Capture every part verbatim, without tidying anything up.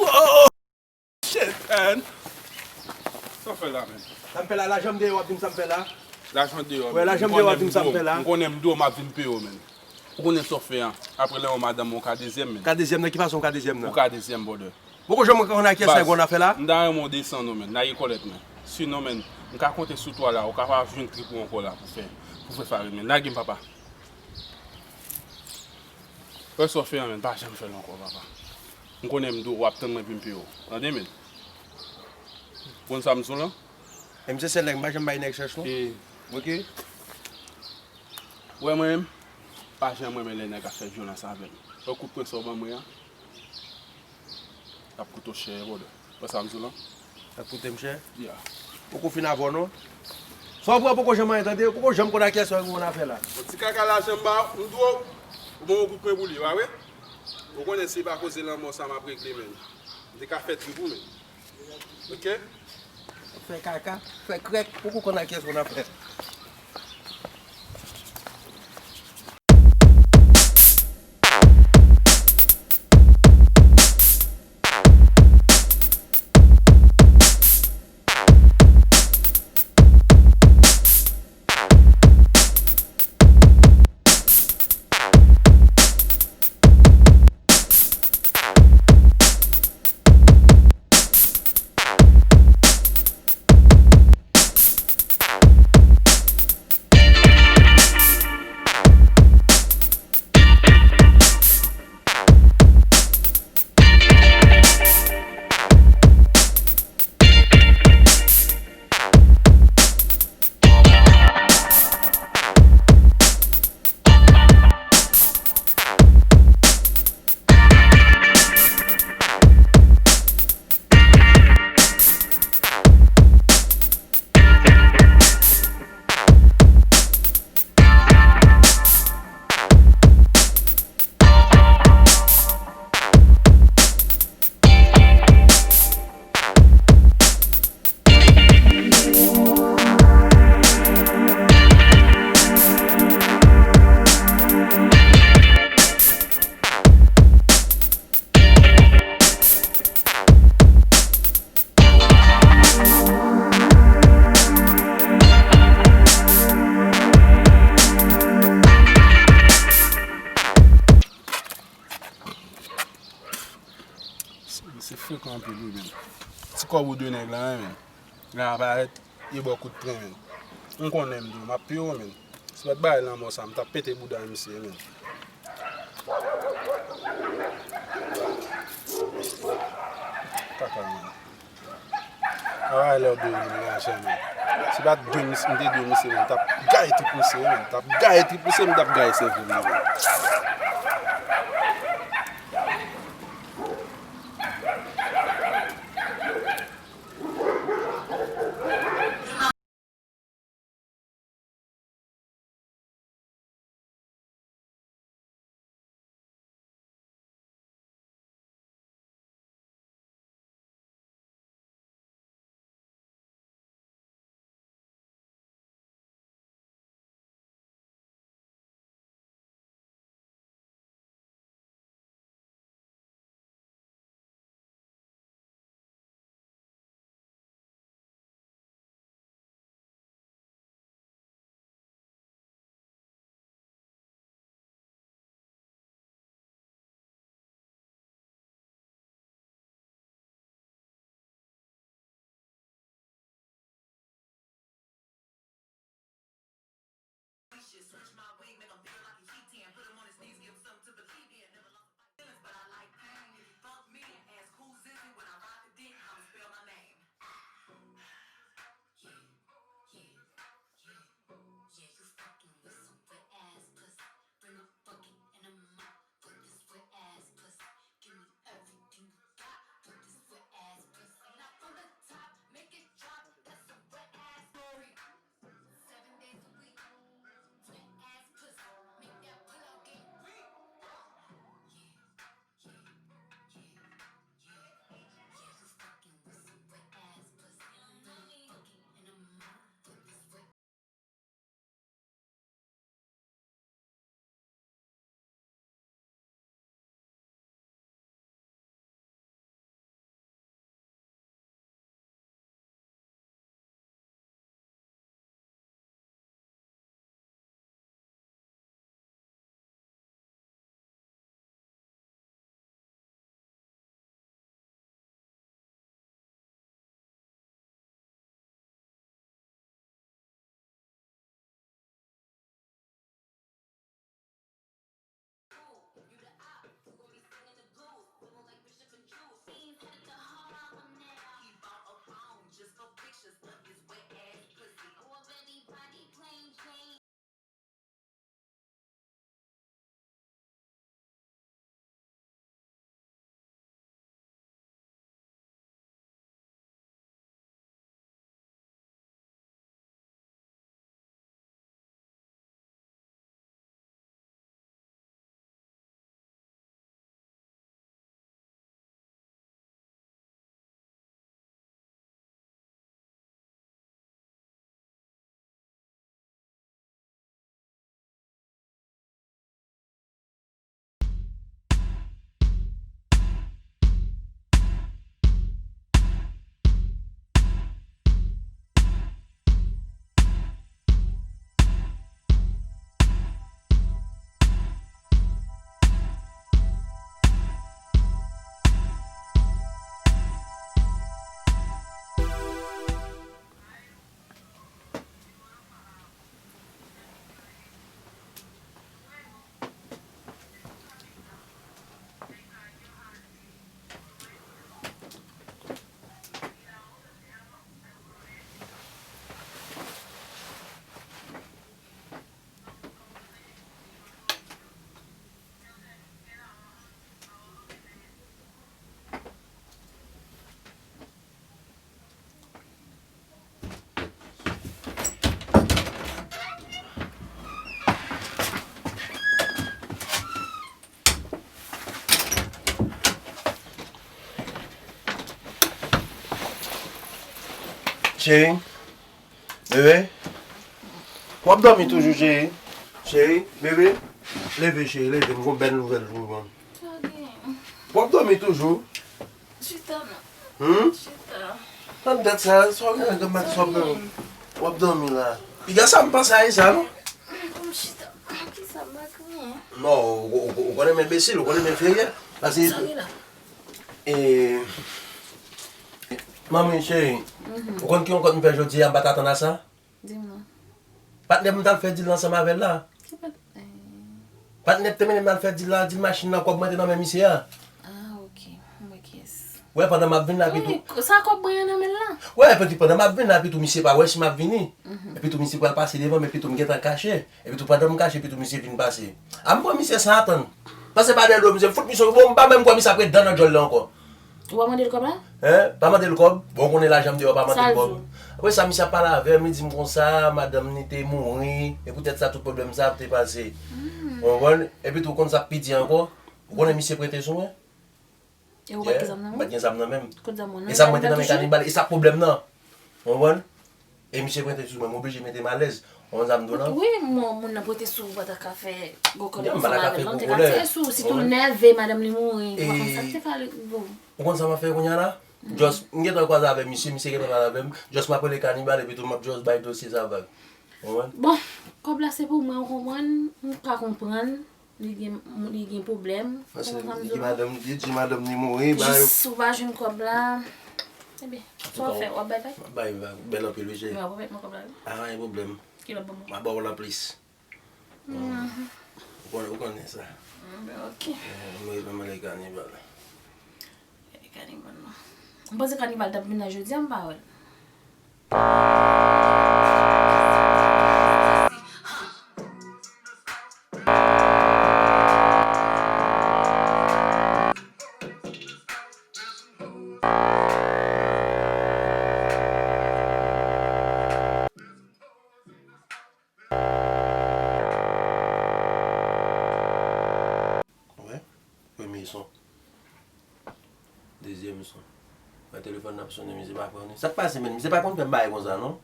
Oh, shit, man. Sa w fè la, man? Sa m fè la, lajan m deyò, w ap di m sa m fè la? Lajan deyò, wè, man. Lajan m deyò, w ap di m sa m fè la? M konnen m deyò, m ap vin peye w, man. Ou konnen sa w fè an. Apre lè yon madanm, ou ka dezyèm, man. Ka dezyèm nan, ki fason ou ka dezyèm nan? Ou ka dezyèm, brother. Ou ko janm konn ak kiyès sa gen yon afè la? M ta renmen w desann non, man. Lage kòlèt, man. Sinon, man, m ka konte sou twa la, ou ka pa jwenn trip ou ankò la pou fè, pou fè farin, man. Lage m, papa. Wè sa w fè an, man, pa janm fè l ankò, papa. M konnen m deyò, w ap tann mwen vin peye w. Tande, man. Konn sa m di w lan? E m se sèl nèg, m pa janm bay nèg chèch non. E, oke. Wè mwen menm, pa janm renmen lè nèg ap fè vyolans avè m. Wè kout pwen sa w ban mwen an. L ap koute w chè, brother. Wè sa m di w lan? L ap koute m chè? Yeah. Poko fin avè w non. Sa w pran poko janm anyen tande, ou poko janm konn ak kiyès ou gen yon afè la. Bon, ti kaka lajan m ba w, m di w, ou ban m yon kout pwen pou li, pa vre? Ou konnen si pa koze lanmò sa m ap regle, man. M te ka fè trip ou, man. Oke? Fè kaka, fè krèk, poko konn ak kiyès ou gen afè. Se, se frekan anpil wi, men. Ti kòb ou de nèg la, men. La parèt, e bò kout pwen, men. M konnen m di w, m ap peye w, men. Si pa t bay lanmò sa, m t ap pete bouda misye, men. Kaka, men. Ay, lè w dwe vin lajan, men. Si pa t dwe misye, m te dwe misye, men, m t ap gaye trip misye, men. M t ap gaye trip misye, m t ap gaye sèvo l, men. Cheri, bebe, w ap dòmi toujou, cheri? Cheri, bebe, leve, cheri, leve, m gon bèl nouvèl pou ou, man. Sa gen? W ap dòmi toujou? Chita non. Hmm? Chita. Tann dat sa, sa w gen nan granm maten, sa w ap dòmi? W ap dòmi la. Piga sa m panse a e sa, non? Kòm chita. Kisa m pa kriye? Non, ou, ou, ou, ou konnen m enbesil, ou konnen m enferyè. Paske, sa gen la? E, manmi, cheri, ou konn ki yon kont m fè jodi a, m pa t atann a sa? Di m non. Patnè m t al fè dil ansanm avè l la. Ki pat-, eh. Patnè te mennen m al fè dil la, dil machin nan, kòb mwen te nan men misye a. Ah, ok. M wè kiyès. Wè, pandan m ap vin la, epi tou. Wi, sa kòb mwen an nan men l la. Wè, epi tou, pandan m ap vin la, epi tou, misye pa wè si m ap vini. Mhm. Epi tou, misye pral pase devan m, epi tou, m gentan kache. Epi tou, pandan m kache, epi tou, misye vin pase. A, m pran misye san atann. Pase pa dèyè do misye, m fout misye, bon, m pa menm kwè misye ap ret dan nan djòl la ankò. Ou pa mande l kòb la? Hein? Pa mande l kòb? Bon, ou konnen lajan m deyò, pa mande l kòb. Sa l di w? Apre sa, misye ap pale avè m, li di m konsa, madanm ni te mouri, e poutèt sa tout pwoblèm sa ap te pase. Hmm. Ou konprann? Epi tou, ou konn sa k pi di ankò? Ou konnen misye prete sou mwen? E ou pa t gen zam nan menm? M pa t gen zam nan menm. Kot zam ou nan? E sa mwen te nan men kanibal, e sa pwoblèm nan. Ou konprann? E misye prete sou mwen, m oblije mete m alèz. Ou konn sa m di w lan? Wi, moun, moun nan prete sou ou, pa ta ka fè gwo kòlè ansanm avè l non, m te ka tire sou ou, sitou l nève, madanm li mouri, m pa konn sa k te ka rive w. Ou konn sa m ap fè kounye a la? Just, m gentan kwaze avè misye, misye gentan pale avè m. Just m ap rele kanibal, epi tou m ap just bay dosye sa vag. Ou konprann? Bon, kòb la se pou mwen, ou konprann? M pa konprann. Li gen, li gen pwoblèm. Paske li di madanm, li di madanm li mouri, ba yo. Jis ou pa jwenn kòb la. Ebyen, sa w ap fè, w ap bay vag? M ap bay vag, bèl anpil wi cheri. Wi, w ap remèt mwen kòb la wi. A, pa gen pwoblèm. Ki lòt ban mwen? M ap ba w l anplis. Mhm. Ou konnen, ou konnen sa. Ebyen, ok. Eh, mwen, mwen, mwen, le kanibal. Gade kanibal la. M panse kanibal t ap vin la jodi a, m pa wè l. Wè, premye son. Dezyèm son. Wè, telefòn nan ap sonnen, misye pa konnen. Sa k pase, menm? Misye pa konn fè m bagay konsa, non.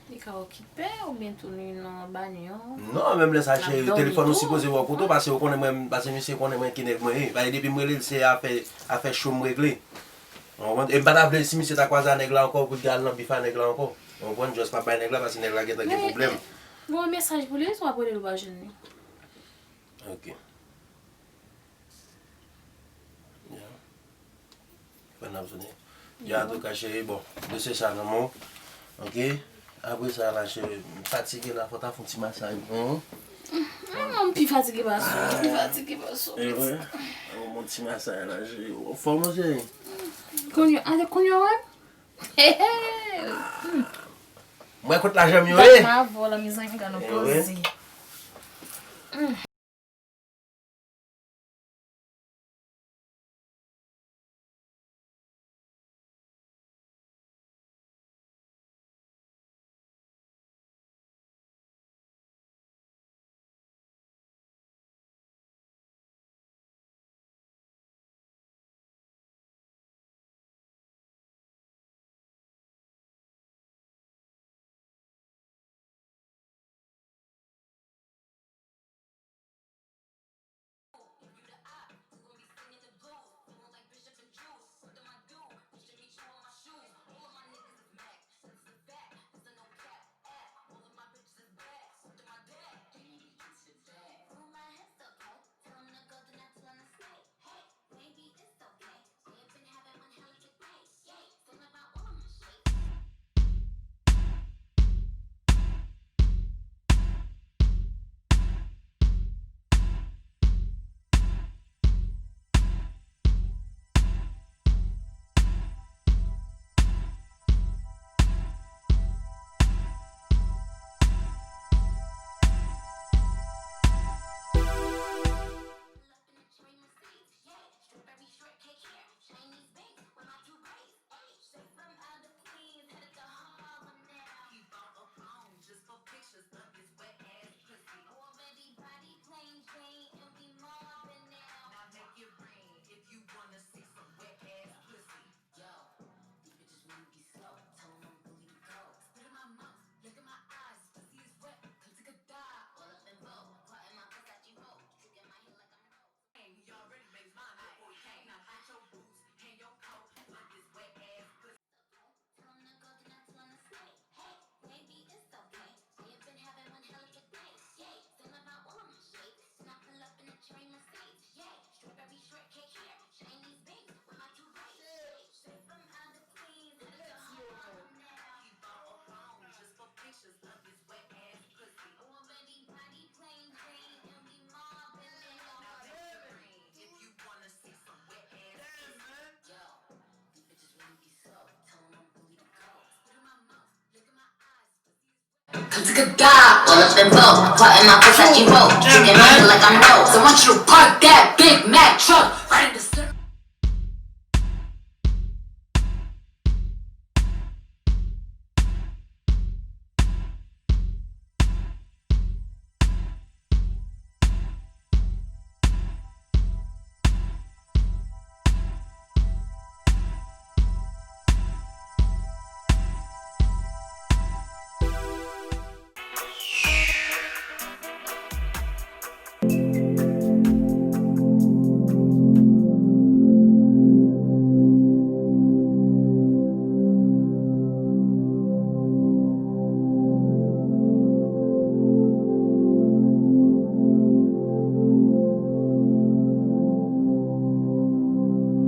Li ka okipe, oubyen tou li nan banyo. Non, menm lè sa, cheri, telefòn ou sipoze wè w kote w, paske ou konnen mwen, paske misye konnen mwen ki nèg mwen ye. Paske depi m rele l, se afè, afè cho m regle. Ou konprann? E m pa ta vle si misye ta kwaze a nèg la ankò, pou l te al nan bif a nèg la ankò. Ou konprann? Just pa bay nèg la, paske nèg la gentan gen pwoblèm. Gen yon mesaj pou li, si w ap rele l, ou pa jwenn li. Ok. Ya. Telefòn nan ap sonnen. Ya, antouka, cheri, bon, mesye sa nan men w. Ok? Apre sa la, cheri, m fatige la, fò w ta fè yon ti masaj pou mwen. Ah, m pi fatige pase w, m pi fatige pase w, pitit. E vre? Yon bon ti masaj la, cheri. Ou anfòm, cheri? Kounye, ale kounye w wè m? Hey, hey. Mwen kot lajan m yo ye? Dat m avè w la, mezanmi, gade yon poze. Took a dive, all up in boat, part in my Versace robe, drinking Malibu like I'm Rose. I want you to park that Big Mac truck right in the center.